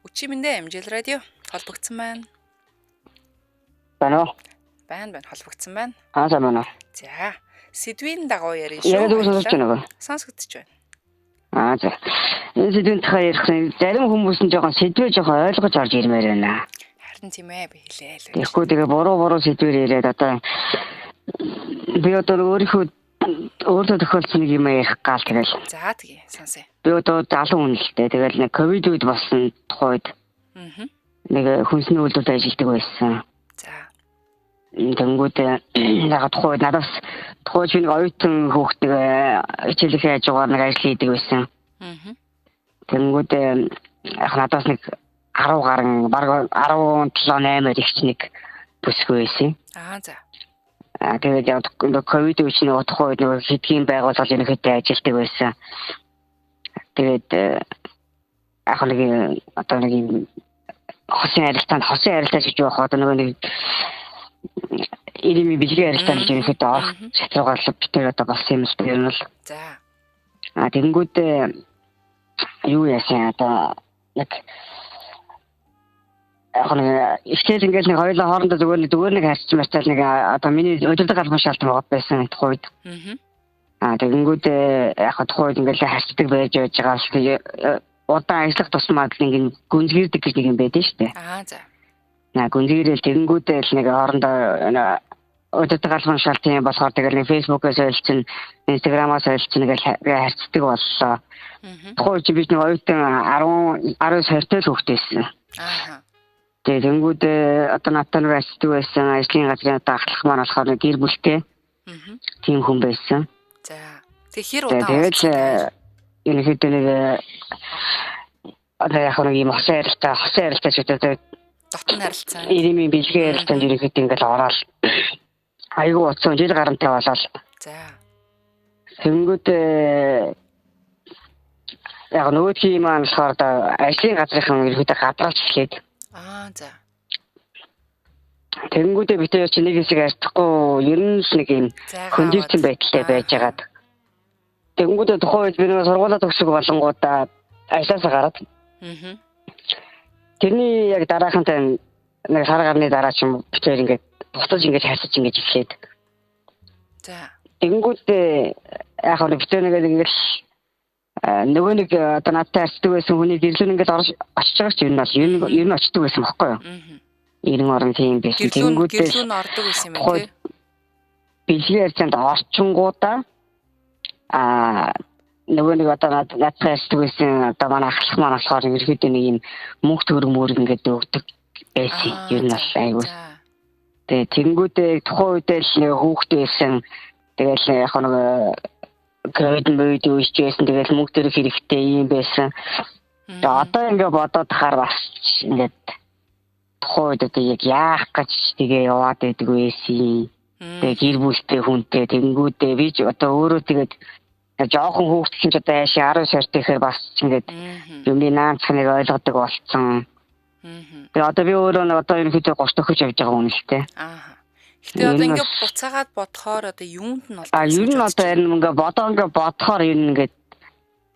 Үчи мэндэ MJL радио холбогдсон байна. Байна уу? Байна холбогдсон байна. Аа сайн байна уу? За, сэдвийн дагуу ярина шүү. Яг сонсож байна уу? Сонсогдож байна. Аа за. Энэ сэдвийн тухай ярих нь зарим хүмүүс нь жоохон сэдвээ жоохон ойлгож орж ирмээр байна. Харин тийм ээ би хэлээ л. Тэгэхгүй тэгээ буруу сэдвээр яриад одоо би одоо өөртөө тохиолдсон нэг юм ярих гал тэгэл. За тэгээ сонсъё. Би одоо залуу хүн л дээ. Тэгэл нэг ковид үед болсон тухайд нэг хүнсний үйлдвэрт ажилладаг байсан. За. Тэнгүүд яг тухайд надаас тухайд би нэг оюутан хүүхд нэг хичээлийнхээ хажуугаар нэг ажил хийдэг байсан. Тэнгүүд яг надаас нэг 10 гарan бараг 17 8-аар ихч нэг бүсгүй байсан. Аа за. Аа тэгээд яг ковид үеч нэг тухайд нэг хэдгийн байгууллага ерөнхийдөө ажилладаг байсан. Тэгээд яг нэг одоо нэг юм хосын харилцаанд гэж явах одоо нөгөө нэг ирэмий бэлгийн харилцаанд ерөнхийдөө орох шатруугаар л бид тэр одоо болсон юм л дээ ер нь л. За. А тэгэнгүүт юу яасан одоо нэг яг нэг ихтэл ингээл нэг хоёулаа хоорондоо зүгээр нэг харьцсан мартал нэг одоо миний удирдах албан шаалт могод байсан тухайд. Аа тэгэнгүүт яг тухайд ингээл харьцдаг байж байгаа л удаан ажиллах тусмаа л нэг гүнзгийрдэг гэж нэг юм байдаг шүү дээ. Аа за. На гүнзгийрэл тэгэнгүүтээ л нэг хоорондоо удирдах албан шаалтын болохоор тэгэл нэг Facebook-аас ойлцсон, Instagram-аас ойлцсон гэж харьцдаг боллоо. Тухайн үед би нэг оюутан 10 19 20 л хүүхэд байсан. Аа. Тэгээ тэгэнгүүт одоо надтай нэг ажилладаг байсан ажлын газрын одоо ахлах маань болохоор нэг гэр бүлтэй. Тийм хүн байсан. За. Тэг хэр удаан тэгэл ерөнхийдөө нэг одоо яг нэг юм хосын харилцаа ч гэдэг дотн харилцаа. Ирэмийн бэлгийн харилцаанд ерөнхийдөө ингээл ороод айгүй утсан жил гарамтай болоод. За. Тэнгүүд яг нөгөөдхийн маань болохоор одоо ажлын газрынхан ерөнхийдөө гадраач эхлээд. Аа за. Тэнгүүдээ бид хоёр чи нэг хэсэг харьцахгүй ер нь л нэг юм хөнжирсэн байдалтай байжгаад. Тэнгүүдээ тухайн үед би нэг сургуулаа төгсөг болонгуудаа ажлаасаа гараад. Тэрний яг дараахантай нэг сар гарны дараа ч юм бид хоёр ингээд буцаж ингээд харьцаж ингээд эхлээд. За. Тэнгүүдээ яг нь бид нэг ингээд нөгөө нэг одоо надтай харьцдаг байсан хүний гэрлэн ингээд орж очиж байгаа ч юм бол ер нь очдөг байсан бохгүй юу? 90 орон тийм байсан. Тэнгүүдээ гэрлэн ордог байсан юм байна тий. Бэлгийн харьцаанд орчингуудаа нөгөө нэг одоо надтай харьцдаг байсан одоо манай ахлах маань болохоор ерөөхдөө нэг юм мөнгө төгрөг мөрөг ингээд өгдөг байсан. Ер нь бол айгүй. Тэгээ тэнгүүдээ тухайн үедээ л нэг хүүхэд байсан. Тэгэл яг нэг ковид мөд үеч байсан. Тэгэл мөнгө төгрөг хэрэгтэй юм байсан. Тэгээ одоо ингээ бодоод тахаар бас ингээд тухайн үед одоо яг яах гэж тэгээ яваад байдаг байсан. Тэгээ гэр бүлтэй хүнтэй тэнгүүдээ би ч одоо өөрөө тэгээд жоохон хүүхэд чинь ч одоо яашаа 10 сартай ихээр бас ингээд юмны наанцхныг ойлгодог болцсон. Тэгээ одоо би өөрөө нэг одоо ерөнхийдөө 30 төхөж явж байгаа хүн л дээ. Аа. Гэтэ одоо ингээ буцаагаад бодохоор одоо юунд нь бол А ер нь одоо харин ингээ бодоо ингээ бодохоор ер нь ингээ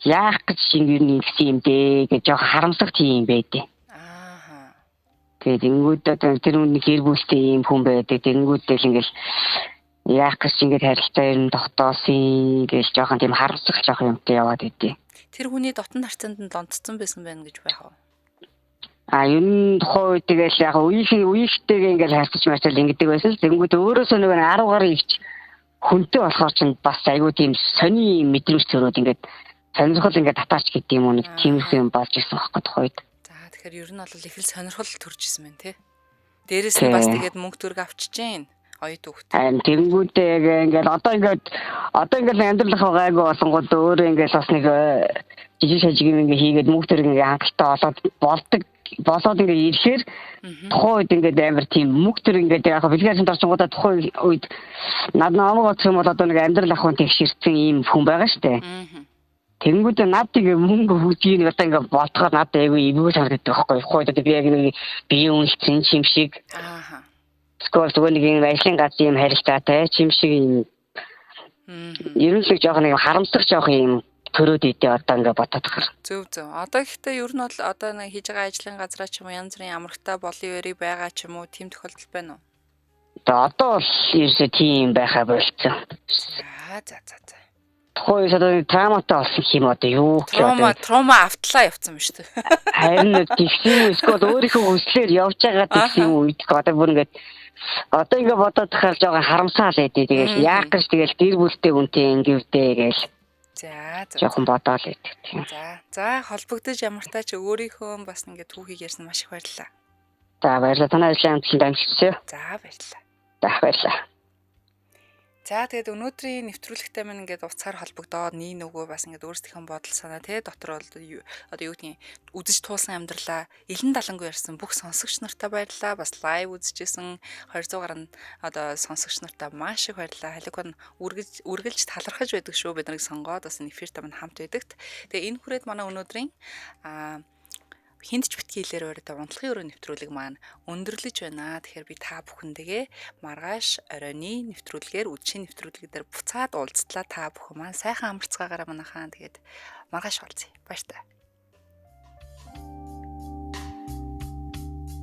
яах гэж ер нь ингэсэн юм дээ гэж жоох харамсах тийм юм байдیں۔ Аа. Тэгээд ингэүүд одоо тэр хүн гэр бүлтэй ийм хүн байдаг. Тэгэнгүүтээ л ингээл яах гэж ингээд харилцаа ер нь тогтоосон гэж жоохон тийм харамсах жоохон юмтай яваад идэв. Тэр хүний дотн харцанд нь донтцсон байсан байна гэж байх уу? А ер нь тухайн үед тэгэл яг үеийнхтэйгээ ингээл харьцаж марцал ингэдэг байсан л тэгэнгүүт өөрөөсөө нэг 10 гаруй ихч хүнтэй болохоор чинь бас айгүй тийм сони мэдрэмж төрөөд ингээд сонирхол ингээд татаач гэдэг юм уу нэг тиймэрхүү юм болж исэн байхгүй тухайн үед. За тэгэхээр ер нь бол их л сонирхол төрж исэн байна тий. Дээрэс нь бас тэгээд мөнгө төгрөг авчиж гин оюут хүүхэд. Харин тэгэнгүүтээ яг ингээд одоо ингээд амьдрал гайгүй болонгууд өөрөө ингээд бас нэг жижиг шажиг юм ингээд хийгээд мөнгө төгрөг ингээд хангалттай олоод болдог болоод ингээд ирэхээр тухайн үед ингээд амар тийм мөнгө төгрөг ингээд яг бэлгээсэн орчингуудаа тухайн үед над намайг бодох юм бол одоо нэг амьдрал ахуйн тэгшэрсэн ийм хүн байгаа штэ. Тэнгүүдээ над ингээ мөнгө хүчийг одоо ингээ бодохоор надад айгүй эвгүй санагддаг байхгүй. Тухайн үед одоо би яг нэг биеийн үнэлсэн юм шиг. Аа. Эсвэл зүгээр нэг юм ажлын газар юм харилцаатай юм шиг юм. Ер нь л жоох нэг харамсах жоох юм төрөөд идэ одоо ингээ бодохоор. Зөв зөв. Одоо гэхдээ ер нь бол одоо нэг хийж байгаа ажлын газраа ч юм уу янз бүрийн амрагтай болон өрий байгаа ч юм уу тийм тохиолдол байна уу? Одоо бол ерөөсөө тийм байхаа болцсон. За за за за. Тухайн үед одоо травматай болсон юм одоо юу гэх юм травма автлаа явцсан юм шүү дээ. Харин тэгсэн юм эсвэл өөрийнхөө хүслээр явж байгаа тэгсэн юм үед одоо бүр ингээд одоо ингээ бодоод тахаар жоохон харамсаал байдیں۔ Тэгэл яах гэж тэгэл гэр бүлтэй хүнтэй ингэвдээ гээл. За за. Жоохон бодоол байдаг тийм. За за холбогдож ямартай ч өөрийнхөө бас ингээ түүхийг ярьсан маш их баярлалаа. За баярлалаа. Танай ажлын амжилтанд амжилтсаа. За баярлалаа. За баярлалаа. За тэгээд өнөөдрийн нэвтрүүлэгтэй маань ингээд уцаар холбогдоод нэг нөгөө бас ингээд өөрсдийнхөө бодол санаа те дотор бол одоо юу гэдгийг үзэж туулсан амьдралаа илэн далангүй ярьсан бүх сонсогч нартаа баярлалаа. Бас лайв үзэжсэн 200 гаруй одоо сонсогч нартаа маш их баярлалаа. Халиг нь үргэлж талархаж байдаг шүү. Бид нарыг сонгоод бас эфиртэй маань хамт байдагт. Тэгээ энэ хүрээд манай өнөөдрийн хинт ч битгий хэлээр бариад унтлагын өрөө нэвтрүүлэг маань өндөрлөж байна. Тэгэхээр би та бүхэндээ маргааш оройны нэвтрүүлгээр үдшийн нэвтрүүлэг дээр буцаад уулзтлаа. Та бүхэн маань сайхан амарцгаагаараа манайхаа тэгээд маргааш уулзъя. Баяртай.